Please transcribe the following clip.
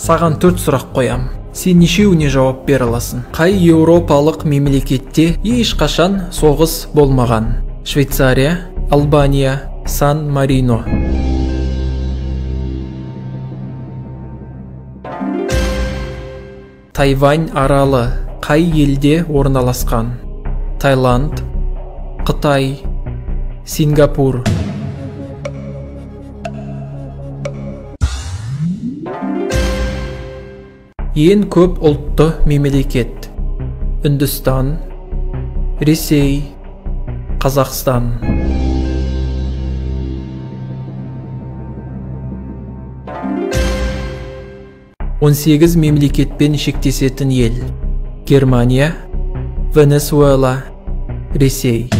Саған 4 сұрақ қоям. Сен нешеуіне жауап бере аласың? Қай еуропалық мемлекетте ешқашан соғыс болмаған? Швейцария, Албания, Сан Марино. Тайвань аралы қай елде орналасқан? Таиланд, Қытай, Сингапур. Ең көп ұлтты мемлекет? Үндістан, Ресей, Қазақстан. 18 мемлекетпен шектесетін ел? Германия, Венесуэла, Ресей.